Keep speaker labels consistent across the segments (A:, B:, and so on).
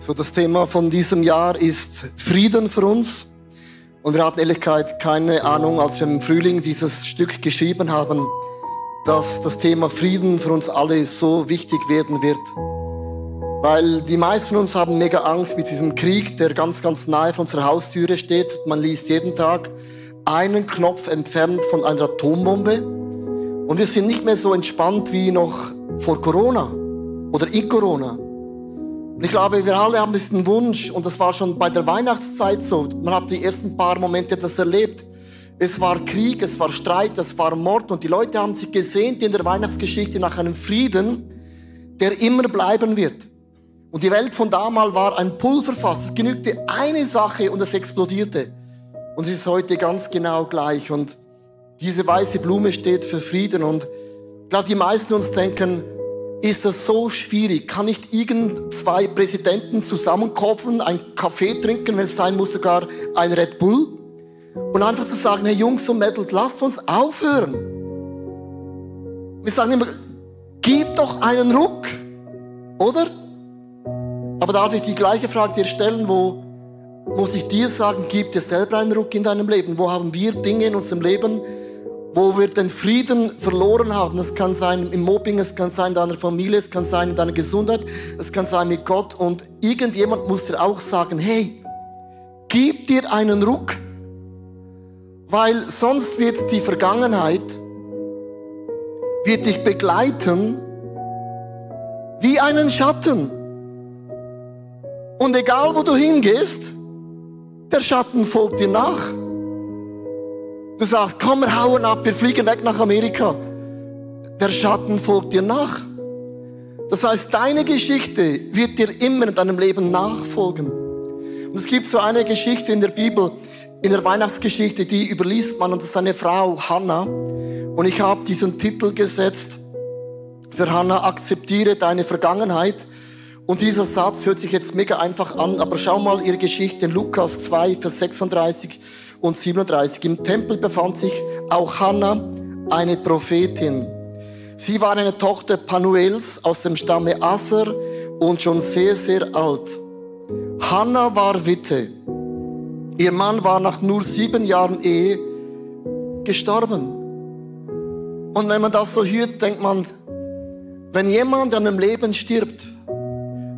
A: So, das Thema von diesem Jahr ist Frieden für uns. Und wir hatten ehrlich gesagt keine Ahnung, als wir im Frühling dieses Stück geschrieben haben, dass das Thema Frieden für uns alle so wichtig werden wird. Weil die meisten von uns haben mega Angst mit diesem Krieg, der ganz, ganz nahe vor unserer Haustüre steht. Man liest jeden Tag, einen Knopf entfernt von einer Atombombe. Und wir sind nicht mehr so entspannt wie noch vor Corona oder in Corona. Und ich glaube, wir alle haben diesen Wunsch, und das war schon bei der Weihnachtszeit so. Man hat die ersten paar Momente das erlebt. Es war Krieg, es war Streit, es war Mord, und die Leute haben sich gesehnt in der Weihnachtsgeschichte nach einem Frieden, der immer bleiben wird. Und die Welt von damals war ein Pulverfass. Es genügte eine Sache und es explodierte. Und es ist heute ganz genau gleich. Und diese weiße Blume steht für Frieden. Und ich glaube, die meisten uns denken, ist das so schwierig? Kann nicht irgend zwei Präsidenten zusammenkommen, einen Kaffee trinken, wenn es sein muss, sogar ein Red Bull? Und einfach zu sagen, hey Jungs und Mädels, lasst uns aufhören. Wir sagen immer, gib doch einen Ruck, oder? Aber darf ich die gleiche Frage dir stellen, wo muss ich dir sagen, gib dir selber einen Ruck in deinem Leben? Wo haben wir Dinge in unserem Leben, wo wir den Frieden verloren haben? Es kann sein im Mobbing, es kann sein in deiner Familie, es kann sein in deiner Gesundheit, es kann sein mit Gott. Und irgendjemand muss dir auch sagen, hey, gib dir einen Ruck, weil sonst wird die Vergangenheit wird dich begleiten wie einen Schatten. Und egal wo du hingehst, der Schatten folgt dir nach. Du sagst, komm, wir hauen ab, wir fliegen weg nach Amerika. Der Schatten folgt dir nach. Das heißt, deine Geschichte wird dir immer in deinem Leben nachfolgen. Und es gibt so eine Geschichte in der Bibel, in der Weihnachtsgeschichte, die überliest man, und das ist eine Frau, Hannah. Und ich habe diesen Titel gesetzt für Hannah, akzeptiere deine Vergangenheit. Und dieser Satz hört sich jetzt mega einfach an, aber schau mal ihre Geschichte in Lukas 2, Vers 36 und 37. Im Tempel befand sich auch Hannah, eine Prophetin. Sie war eine Tochter Panuels aus dem Stamme Aser und schon sehr, sehr alt. Hannah war Witwe. Ihr Mann war nach nur 7 Jahren Ehe gestorben. Und wenn man das so hört, denkt man, wenn jemand an einem Leben stirbt,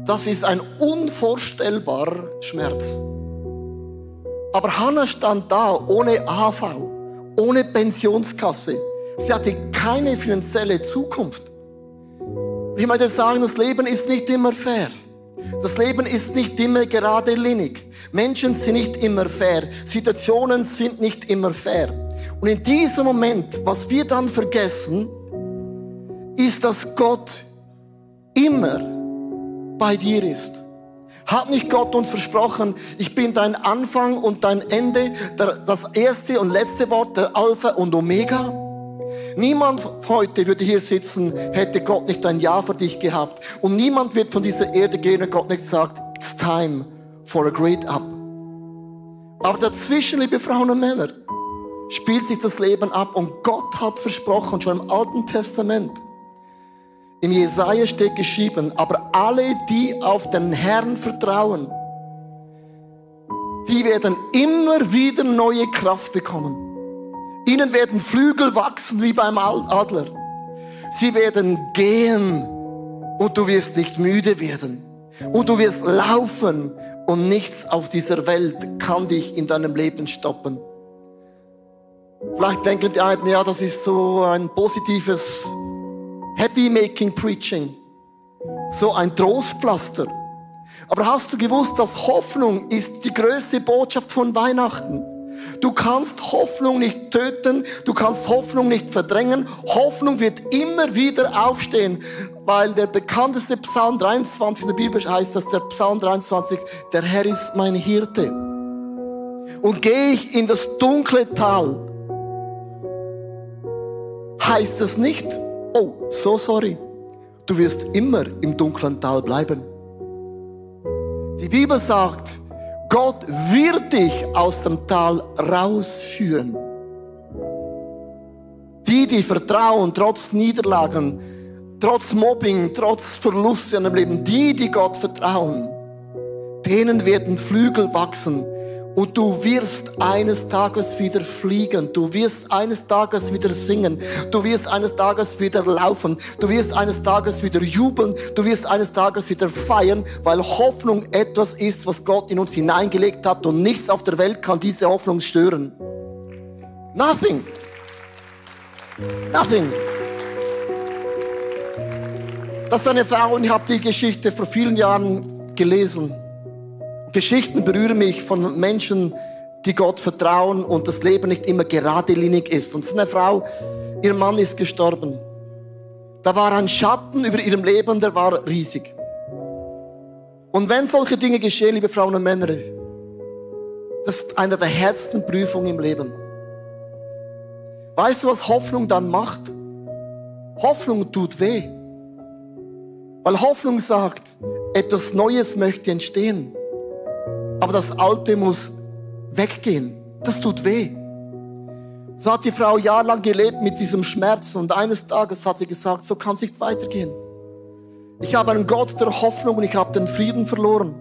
A: das ist ein unvorstellbarer Schmerz. Aber Hannah stand da ohne AHV, ohne Pensionskasse. Sie hatte keine finanzielle Zukunft. Ich möchte sagen, das Leben ist nicht immer fair. Das Leben ist nicht immer geradlinig. Menschen sind nicht immer fair. Situationen sind nicht immer fair. Und in diesem Moment, was wir dann vergessen, ist, dass Gott immer bei dir ist. Hat nicht Gott uns versprochen, ich bin dein Anfang und dein Ende, das erste und letzte Wort, der Alpha und Omega? Niemand heute würde hier sitzen, hätte Gott nicht ein Ja für dich gehabt. Und niemand wird von dieser Erde gehen, wenn Gott nicht sagt, it's time for a great up. Aber dazwischen, liebe Frauen und Männer, spielt sich das Leben ab. Und Gott hat versprochen, schon im Alten Testament, im Jesaja steht geschrieben, aber alle, die auf den Herrn vertrauen, die werden immer wieder neue Kraft bekommen. Ihnen werden Flügel wachsen wie beim Adler. Sie werden gehen und du wirst nicht müde werden. Und du wirst laufen und nichts auf dieser Welt kann dich in deinem Leben stoppen. Vielleicht denken die einen, ja, das ist so ein positives Happy-Making Preaching. So ein Trostpflaster. Aber hast du gewusst, dass Hoffnung ist die größte Botschaft von Weihnachten? Du kannst Hoffnung nicht töten, du kannst Hoffnung nicht verdrängen. Hoffnung wird immer wieder aufstehen, weil der bekannteste Psalm 23 in der Bibel heißt, dass der Psalm 23, der Herr ist mein Hirte. Und gehe ich in das dunkle Tal, heißt es nicht, oh, so sorry, du wirst immer im dunklen Tal bleiben. Die Bibel sagt, Gott wird dich aus dem Tal rausführen. Die vertrauen, trotz Niederlagen, trotz Mobbing, trotz Verluste in ihrem Leben, die Gott vertrauen, denen werden Flügel wachsen. Und du wirst eines Tages wieder fliegen. Du wirst eines Tages wieder singen. Du wirst eines Tages wieder laufen. Du wirst eines Tages wieder jubeln. Du wirst eines Tages wieder feiern, weil Hoffnung etwas ist, was Gott in uns hineingelegt hat. Und nichts auf der Welt kann diese Hoffnung stören. Nothing. Nothing. Das ist eine Frau, und ich habe die Geschichte vor vielen Jahren gelesen. Geschichten berühren mich von Menschen, die Gott vertrauen und das Leben nicht immer geradlinig ist. Und es ist eine Frau, ihr Mann ist gestorben. Da war ein Schatten über ihrem Leben, der war riesig. Und wenn solche Dinge geschehen, liebe Frauen und Männer, das ist eine der härtesten Prüfungen im Leben. Weißt du, was Hoffnung dann macht? Hoffnung tut weh. Weil Hoffnung sagt, etwas Neues möchte entstehen. Aber das Alte muss weggehen. Das tut weh. So hat die Frau jahrelang gelebt mit diesem Schmerz. Und eines Tages hat sie gesagt, so kann es nicht weitergehen. Ich habe einen Gott der Hoffnung und ich habe den Frieden verloren.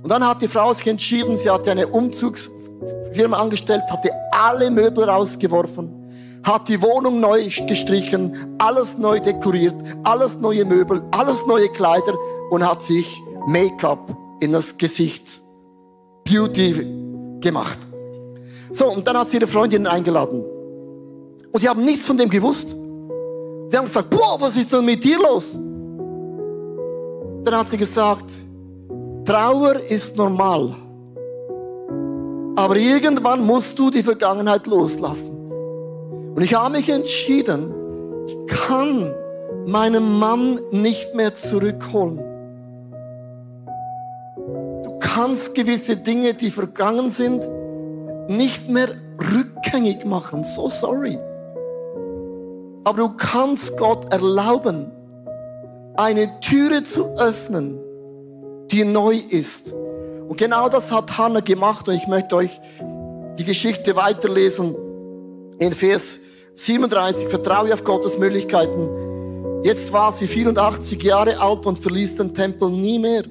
A: Und dann hat die Frau sich entschieden, sie hatte eine Umzugsfirma angestellt, hatte alle Möbel rausgeworfen, hat die Wohnung neu gestrichen, alles neu dekoriert, alles neue Möbel, alles neue Kleider und hat sich Make-up in das Gesicht, Beauty gemacht. So, und dann hat sie ihre Freundinnen eingeladen. Und die haben nichts von dem gewusst. Die haben gesagt, boah, was ist denn mit dir los? Dann hat sie gesagt, Trauer ist normal. Aber irgendwann musst du die Vergangenheit loslassen. Und ich habe mich entschieden, ich kann meinen Mann nicht mehr zurückholen. Du kannst gewisse Dinge, die vergangen sind, nicht mehr rückgängig machen. So sorry. Aber du kannst Gott erlauben, eine Türe zu öffnen, die neu ist. Und genau das hat Hannah gemacht. Und ich möchte euch die Geschichte weiterlesen. In Vers 37, vertraue auf Gottes Möglichkeiten. Jetzt war sie 84 Jahre alt und verließ den Tempel nie mehr,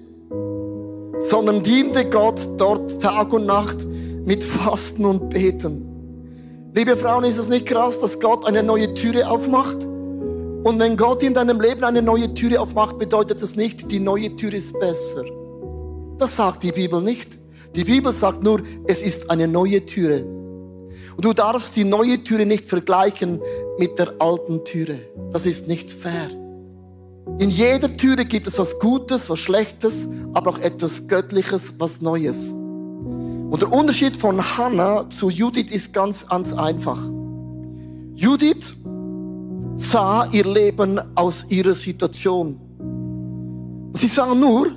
A: sondern diente Gott dort Tag und Nacht mit Fasten und Beten. Liebe Frauen, ist es nicht krass, dass Gott eine neue Türe aufmacht? Und wenn Gott in deinem Leben eine neue Türe aufmacht, bedeutet das nicht, die neue Tür ist besser. Das sagt die Bibel nicht. Die Bibel sagt nur, es ist eine neue Türe. Und du darfst die neue Türe nicht vergleichen mit der alten Türe. Das ist nicht fair. In jeder Türe gibt es was Gutes, was Schlechtes, aber auch etwas Göttliches, was Neues. Und der Unterschied von Hannah zu Judith ist ganz einfach. Judith sah ihr Leben aus ihrer Situation. Und sie sah nur,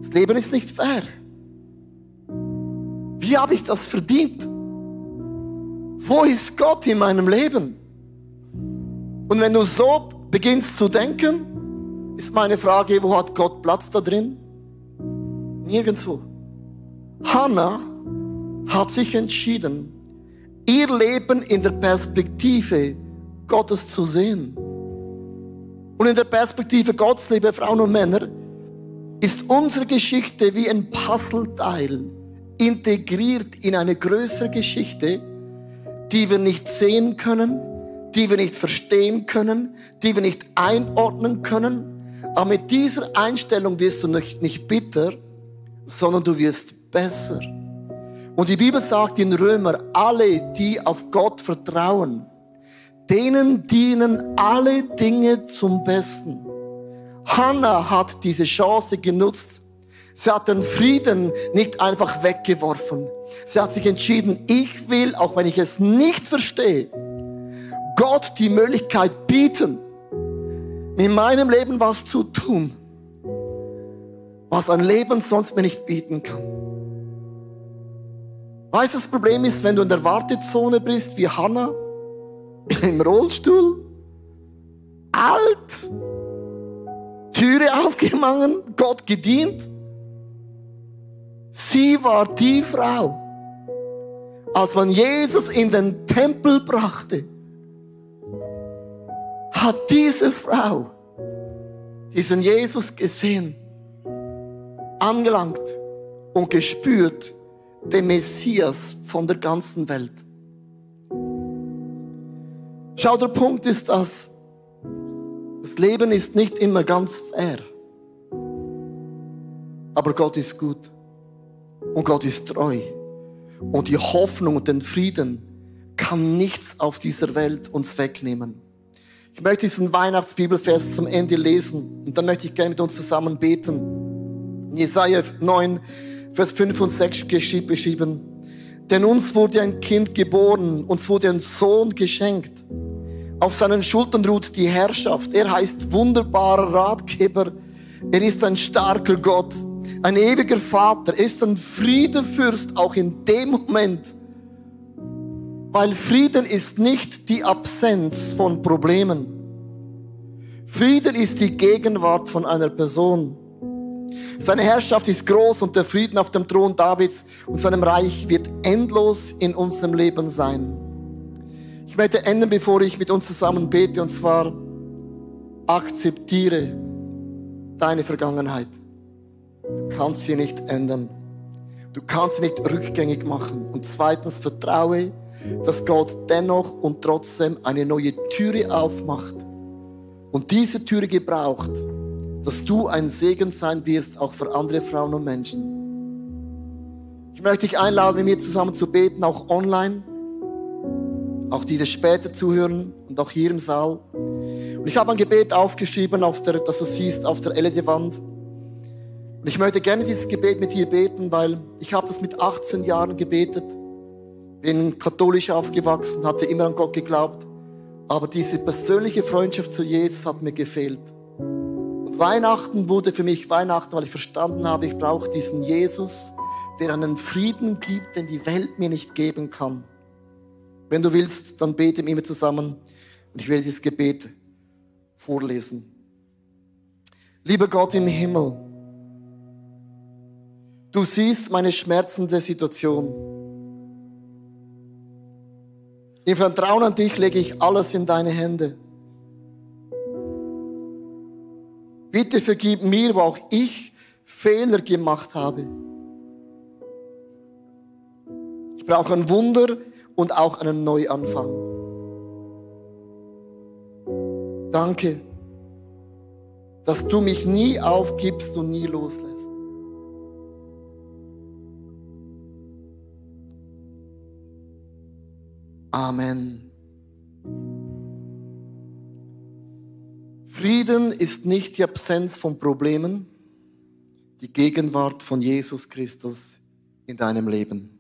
A: das Leben ist nicht fair. Wie habe ich das verdient? Wo ist Gott in meinem Leben? Und wenn du so beginnst zu denken, ist meine Frage, wo hat Gott Platz da drin? Nirgendwo. Hannah hat sich entschieden, ihr Leben in der Perspektive Gottes zu sehen. Und in der Perspektive Gottes, liebe Frauen und Männer, ist unsere Geschichte wie ein Puzzleteil integriert in eine größere Geschichte, die wir nicht sehen können, die wir nicht verstehen können, die wir nicht einordnen können. Aber mit dieser Einstellung wirst du nicht bitter, sondern du wirst besser. Und die Bibel sagt in Römer, alle, die auf Gott vertrauen, denen dienen alle Dinge zum Besten. Hannah hat diese Chance genutzt. Sie hat den Frieden nicht einfach weggeworfen. Sie hat sich entschieden, ich will, auch wenn ich es nicht verstehe, Gott die Möglichkeit bieten, in meinem Leben was zu tun, was ein Leben sonst mir nicht bieten kann. Weißt du, das Problem ist, wenn du in der Wartezone bist, wie Hannah, im Rollstuhl, alt, Türe aufgemacht, Gott gedient. Sie war die Frau, als man Jesus in den Tempel brachte, hat diese Frau diesen Jesus gesehen angelangt und gespürt den Messias von der ganzen Welt. Schau, der Punkt ist, dass das Leben ist nicht immer ganz fair. Aber Gott ist gut. Und Gott ist treu. Und die Hoffnung und den Frieden kann nichts auf dieser Welt uns wegnehmen. Ich möchte diesen Weihnachtsbibelvers zum Ende lesen. Und dann möchte ich gerne mit uns zusammen beten. In Jesaja 9, Vers 5 und 6 beschrieben. Denn uns wurde ein Kind geboren, uns wurde ein Sohn geschenkt. Auf seinen Schultern ruht die Herrschaft. Er heißt wunderbarer Ratgeber. Er ist ein starker Gott, ein ewiger Vater. Er ist ein Friedefürst, auch in dem Moment. Weil Frieden ist nicht die Absenz von Problemen. Frieden ist die Gegenwart von einer Person. Seine Herrschaft ist groß und der Frieden auf dem Thron Davids und seinem Reich wird endlos in unserem Leben sein. Ich möchte enden, bevor ich mit uns zusammen bete, und zwar: akzeptiere deine Vergangenheit. Du kannst sie nicht ändern. Du kannst sie nicht rückgängig machen. Und zweitens, vertraue, dass Gott dennoch und trotzdem eine neue Türe aufmacht und diese Türe gebraucht, dass du ein Segen sein wirst, auch für andere Frauen und Menschen. Ich möchte dich einladen, mit mir zusammen zu beten, auch online, auch die, die später zuhören und auch hier im Saal. Und ich habe ein Gebet aufgeschrieben, das du siehst auf der LED-Wand. Und ich möchte gerne dieses Gebet mit dir beten, weil ich habe das mit 18 Jahren gebetet. Bin katholisch aufgewachsen, hatte immer an Gott geglaubt. Aber diese persönliche Freundschaft zu Jesus hat mir gefehlt. Und Weihnachten wurde für mich Weihnachten, weil ich verstanden habe, ich brauche diesen Jesus, der einen Frieden gibt, den die Welt mir nicht geben kann. Wenn du willst, dann bete mit mir zusammen. Und ich werde dieses Gebet vorlesen. Lieber Gott im Himmel, du siehst meine schmerzende Situation. Im Vertrauen an dich lege ich alles in deine Hände. Bitte vergib mir, wo auch ich Fehler gemacht habe. Ich brauche ein Wunder und auch einen Neuanfang. Danke, dass du mich nie aufgibst und nie loslässt. Amen. Frieden ist nicht die Absenz von Problemen, die Gegenwart von Jesus Christus in deinem Leben.